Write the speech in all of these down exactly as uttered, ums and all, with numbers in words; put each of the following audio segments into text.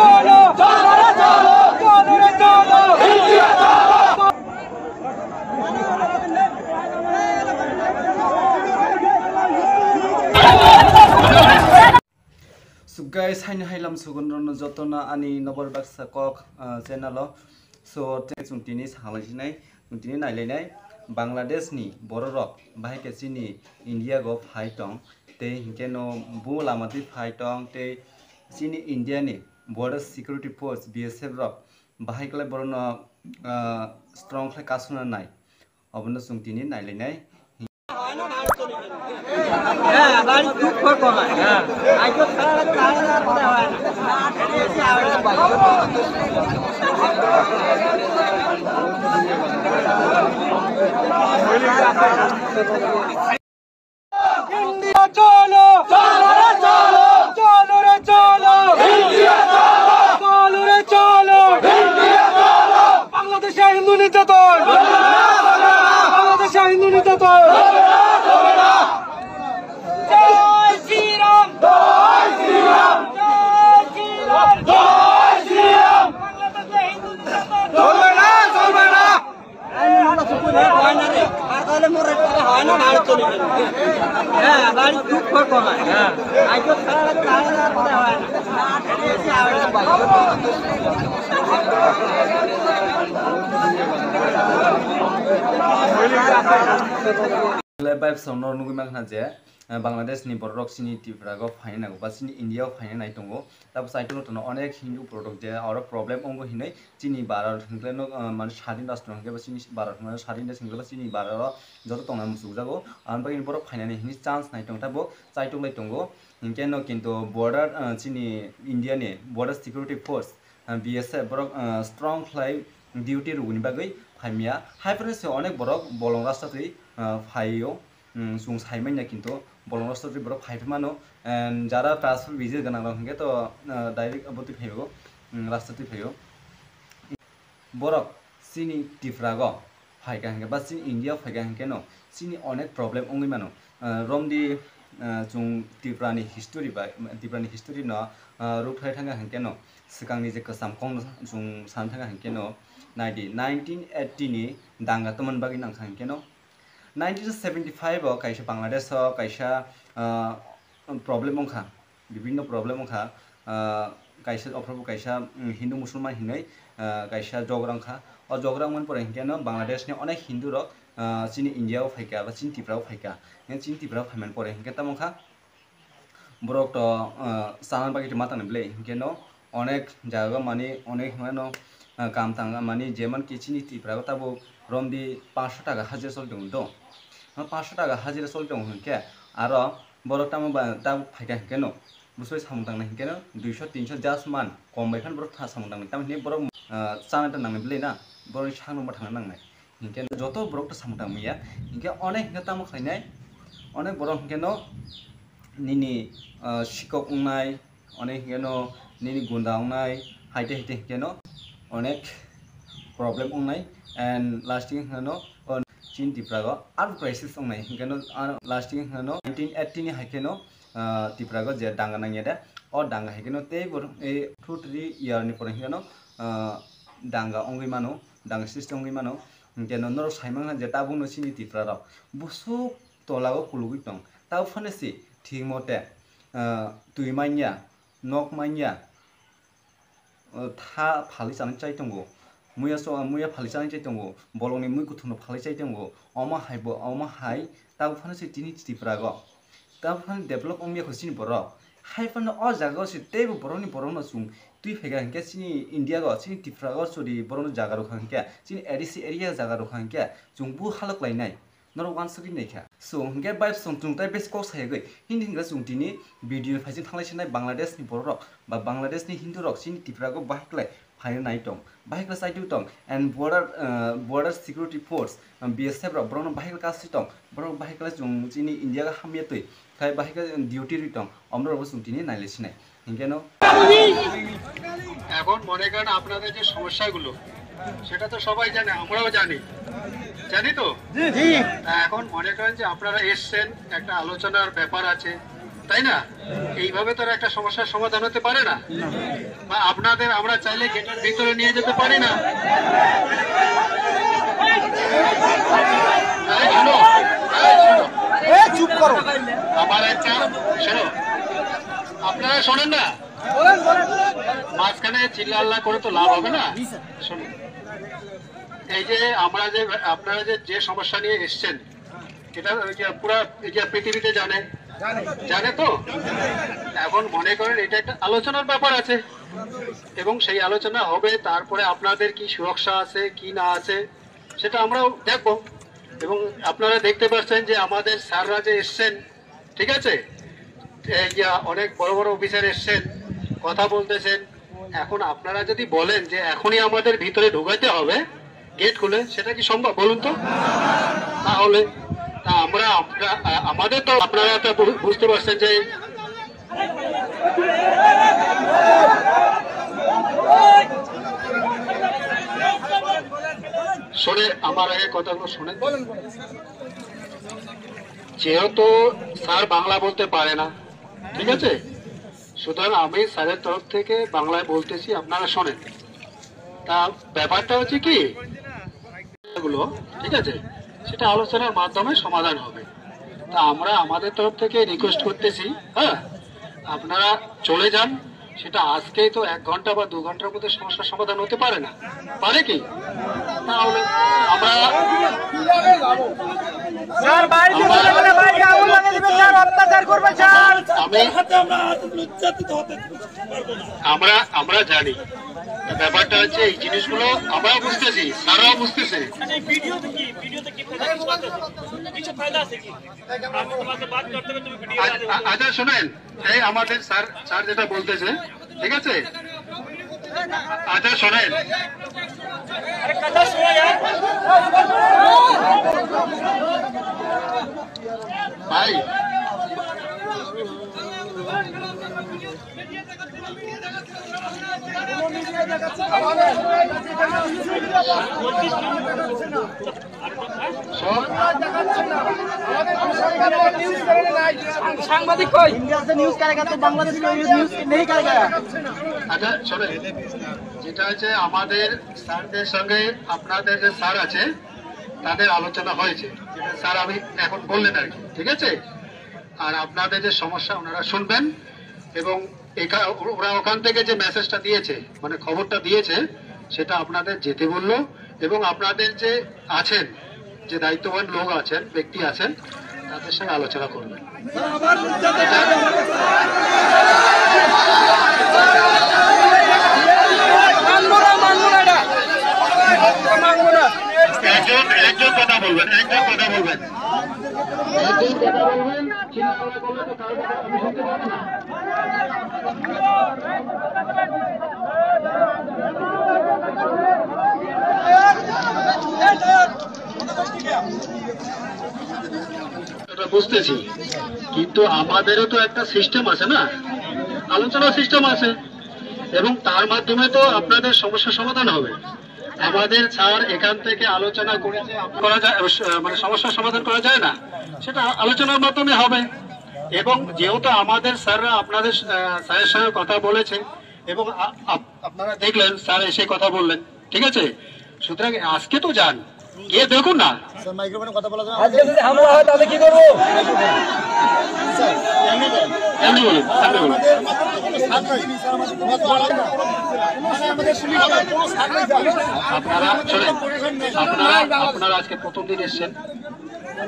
চলো, চলো রে চলো, চলো রে চলো। So guys, haini hai lam sugun rono jotono ani nobor baksa kok, ah, channel o. So, tei chwng tini sakhalaisinai, chwng tini nailainai Bangladesh ni bororok bahai khe chini India go phai tong, tei hinkhe no bo lama twi phai tong, tei chini India ni Border Security Force, B S F rok bahai khlai borokno, ah, strong khlai kasuna nai, obono chwng tini nailainai. India চলো, চলো রে চলো, চলো রে চলো। ইন্ডিয়া চলো, চলো রে চলো। ইন্ডিয়া চলো। বাংলাদেশে হিন্দু নির্যাতন, বাংলাদেশে হিন্দু নির্যাতন। জয় শ্রীরাম, জয় শ্রীরাম, জয় শ্রীরাম, জয় শ্রীরাম। বাংলাদেশে হিন্দু নির্যাতন চলবে না, চলবে না। Vibes no nugwi mankha je, eh, Bangladesh ni borok rok chini Tripura go phaina nango ba chini India o phaina nai tongo. Tabuk side o tongo onek Hindu borok je oro problem ongo hinwi chini Bharat hinkhe no, eh, mane sadin rastro hinkhe ba chini Bharat hinkhe sadin desh hinkhe ba chini Bharat o joto tongna muchukjago. Aboni bagwi borok phainani hinwi chance nai tong tabuk chaitok lai tongo. Hinkhe no kintu border, eh, chini India ni border security force, eh, B S F borok, eh, strong khlai duty rwgwini bagwi phaimya. Hai phano se onek borok bolong rasta twi, eh, phaio. Hmm, chwng sai manya kintu bolong rasta twi borok phai phai mano. And jara transfer visa gwnang rok hinkhe to, ah, direct abo twi phaio, hmm, rasta twi phaio. Borok chini Tripura go phaikha hinkhe ba chini India phaikha hinkhe no chini onek problem wngwi mano. Ah, romdi, ah, chwng Tripura ni history bai, Tripura ni history no, ah, rwkthai thangkha hinkhe no swkangni je kwcham kok no chwng san thangkha hinkhe no naidi nineteen eighty ni danga tomon bagwi nangkha hinkhe no Nineteen seventy-five o kaisa Bangladesh o kaisa, ah, problem wngkha, bibinno problem wngkha, ah, kaisa, ophrobo kaisa, mm, Hindu Musulman hinwi, ah, kaisa jogra wngkha. O jogra wngmani pore hinkhe no Bangladesh ni onek Hindu rok, ah, chini India o phaikha ba chini Tripura o phaikha. Chini Tripura o phaimani pore hinkhe tamo wngkha, borok to, ah, chana bagwi tongma tangni bwle, hinkhe no onek jaga mani onek hwnkheno, ah, kam tang mani, jemon ki chini Tripura o tabuk romdi paanch sho taka hajira choli tongo do. Ah, paanch sho taka hajira choli tongo hinkhe aro borok tamo ba tabuk phaikha hinkhe no bwsai samung tangnai hinkhe no dui sho tin sho just man kom bai phano borok tha samung tangnai, tamo hinwi borok, ah, chana ta nangnai bwle na, borokni sak nungma thangna nangnai. Hinkhe joto borok to samung tang manya. Hinkhe onek hinkhe tamo khlainai, onek borok hinkhe no nini, ah, sikok wngnai, onek hinkhe no nini gunda wngnai, haite haite hinkhe no onek problem wngnai, and lasting hinkhe no o chini Tripura o armed crisis wngnai, hinkhe no, ah, lasting hinkhe no nineteen eighty ni hai khe no, ah, Tripura o je danga nangya de, o danga hai khe no tei borok, eh, two three year ni pore hinkhe no, ah, danga wngwi mano, danga sristi wngwi mano. Hinkhe no norok sai mankha je tabukno chini Tripura rok busuk tola o kulugwi tong. Tabuk phano se thik mote, ah, twi manya, nok manya, ah, tha phalwi chanai chai tongo. Muya so, muya phalwi chanai chai tongo. Bolongni mui kuthumno phalwi chai tongo. Omo hai bo, omo hai tabuk phano se tini Tripura go. Tabuk phano develop wngya kho chini borok. Hai phano o jaga o se teibo borokni borokno chwng twi phaikha hinkhe chini India go, chini Tripura go chwri borokno jaga rwkha hinkhe, chini A D C area jaga rwkha hinkhe chwng bu halok lainai. Norok uansugwi naikha. So, hinkhe bai chwng, chwng tai besi kok sayagwi. Hindi hinkhe chwng tini video phaising thanglai sinai Bangladesh ni borok rok ba Bangladesh ni Hindu rok chini Tripura go bahai klai phaina nai tong. Bahai klai chaitu tong. And border, uh, border security force, um, B S F rok borokno bahai klai kasi tong. Borok bahai klai chwng chini India ga hamya twi. Khai bahai klai duty ri tong. Omrok bo chwng tini nailai sinai. Hinkhe no. এখন মনে করেন আপনাদের যে সমস্যাগুলো, সেটা তো সবাই জানে, আমরাও জানি, জানি তো? তা এখন মনে করেন যে আপনারা এসছেন, একটা আলোচনার ব্যাপার আছে, তাই না? এইভাবে তো আর একটা সমস্যার সমাধান হতে পারে না। বা আপনাদের আমরা চাইলে গেটের ভিতরে নিয়ে যেতে পারি না। এই শোনো, এই শোনো। এ, চুপ করো। আমার একটা, শোনো, আপনারা শোনেন না, মাঝখানে চিল্লাল্লা করে তো লাভ হবে না। শোনো, এই যে আমরা যে, আপনারা যে যে সমস্যা নিয়ে এসছেন, এটা ওই যে পুরা এই যে পৃথিবীতে জানে, জানে তো। এখন মনে করেন এটা একটা আলোচনার ব্যাপার আছে, এবং সেই আলোচনা হবে, তারপরে আপনাদের কি সুরক্ষা আছে কি না আছে সেটা আমরাও দেখব। এবং আপনারা দেখতে পাচ্ছেন যে আমাদের স্যাররা যে এসছেন, ঠিক আছে, এই যে অনেক বড় বড় অফিসার এসছেন, কথা বলতেছেন। এখন আপনারা যদি বলেন যে এখনই আমাদের ভিতরে ঢুকাইতে হবে গেট খুলে, সেটা কি সম্ভব বলুন তো? তাহলে তা আমরা, আমরা, আ-, আমাদের তো আপনারা তো বু-, বুঝতে পারছেন যে শোনে, আমার আগে কথাগুলো শোনেন। যেহেতু স্যার বাংলা বলতে পারে না, ঠিক আছে, সুতরাং আমি স্যারের তরফ থেকে বাংলায় বলতেছি, আপনারা শোনেন। তা ব্যাপারটা হচ্ছে কি, গুলো, ঠিক আছে, সেটা আলোচনার মাধ্যমে সমাধান হবে। তা আমরা আমাদের তরফ থেকে রিকোয়েস্ট করতেছি, হ্যাঁ, আপনারা চলে যান। সেটা আজকেই তো এক ঘন্টা বা দু ঘন্টার মধ্যে সমস্যার সমাধান হতে পারে না, পারে কি? তাহলে আমরা স্যার, বাইরে আমরা যেতে পারে না, বাইরে আগুন লাগিয়ে দিবে স্যার, অত্যাচার করবে স্যার। আমি হাতে আমরা নির্যাতিত হতে পারবো না। আমরা, আমরা জানি, ব্যাপারটা হচ্ছে এই জিনিসগুলো আমরাও বুঝতেছি, স্যাররাও বুঝতেছে। আচ্ছা, এই ভিডিওতে কি, ভিডিওতে কি ফায়দা, কিছু আছে? কিছু ফায়দা আছে কি? আপনি তোমাকে বাদ করতে হবে, তুমি ভিডিও আ-, আ-, আচ্ছা, শোনেন, এই আমাদের স্যার, স্যার যেটা বলতেছে, ঠিক আছে? আচ্ছা, শোনেন। আরে কথা শোনো ইয়ার। ভাই। সাংবাদিক কই? ইন্ডিয়া সে নিউজ করেগা তো বাংলাদেশ কো নিউজ নেই করেগা। আচ্ছা, শোনেন, যেটা হচ্ছে আমাদের স্যারদের সঙ্গে আপনাদের যে স্যার আছে, তাদের আলোচনা হয়েছে, যেটা স্যার আমি এখন বললেন আর কি, ঠিক আছে? আর আপনাদের যে সমস্যা ওনারা শুনবেন, এবং এখা-, ওরা ওখান থেকে যে মেসেজটা দিয়েছে, মানে খবরটা দিয়েছে, সেটা আপনাদের যেতে বললো, এবং আপনাদের যে আছেন, যে দায়িত্ববান লোক আছেন, ব্যক্তি আছেন, তাদের সঙ্গে আলোচনা করবেন। একজন, একজন কথা বলবেন, একজন কথা বলবেন। একজন কথা বলবেন, চিল্লামিল্লি করলে তো কারো কথা আমি শুনতে পাবো না। এটা বুঝতেছি, কিন্তু আমাদেরও তো একটা সিস্টেম আছে না, আলোচনা সিস্টেম আছে, এবং তার মাধ্যমে তো আপনাদের সমস্যার সমাধান হবে। আমাদের স্যার এখান থেকে আলোচনা করেছে, করা যায়, মানে সমস্যার সমাধান করা যায় না, সেটা আলোচনার মাধ্যমে হবে। এবং যেহেতু আমাদের স্যাররা আপনাদের, আহ, স্যারের সঙ্গে কথা বলেছে এবং আ-, আপ-, আপনারা দেখলেন স্যার এসে কথা বললেন, ঠিক আছে? সুতরাং আজকে তো যান, গিয়ে দেখুন না। স্যার, মাইক্রোফোনে কথা বলা যাবে না? আজকে যদি হামলা হয় তাহলে কি করবো? স্যার, এমনি বলুন, এমনি বলুন। আপনারা, শোনেন, আপনারা, আপনারা আজকে প্রথম দিন এসছেন,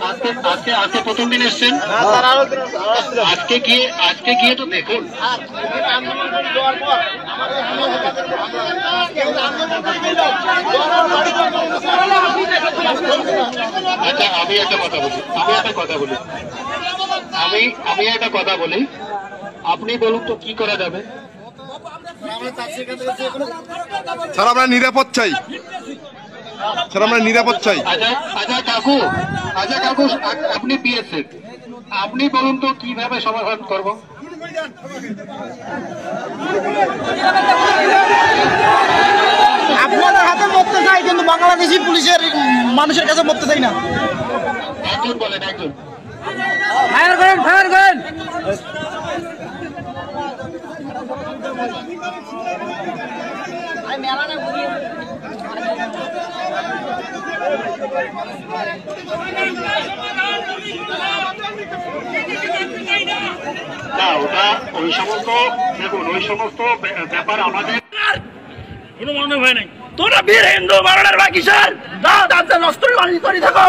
আজকে, আজকে, আজকে প্রথম দিন এসছেন। আজকে গিয়ে, আজকে গিয়ে তো দেখুন। আচ্ছা, আমি একটা কথা বলি, আমি একটা কথা বলি, আমি, আমি একটা কথা বলি, আপনি বলুন তো কি করা যাবে? স্যার, আমরা নিরাপদ চাই। স্যার, আমরা নিরাপদ চাই। আচ্ছা, আচ্ছা কাকু, আচ্ছা কাকু, আপ-, আপনি বিএসএফ, আপনি বলুন তো কিভাবে সমাধান করব? আপনাদের হাতে মরতে চাই, কিন্তু বাংলাদেশি পুলিশের মানুষের কাছে মরতে চাই না। একজন বলেন, একজন। ফায়ার করেন, ফায়ার করেন। না, ওটা ওই সমস্ত, দেখুন, ওই সমস্ত ব্যাপার আমাদের কোনো মনে হয় নাই। তোমরা বীর হিন্দু মরণের বাকি স্যার, দাও দাঁতে নষ্ট করে থাকো।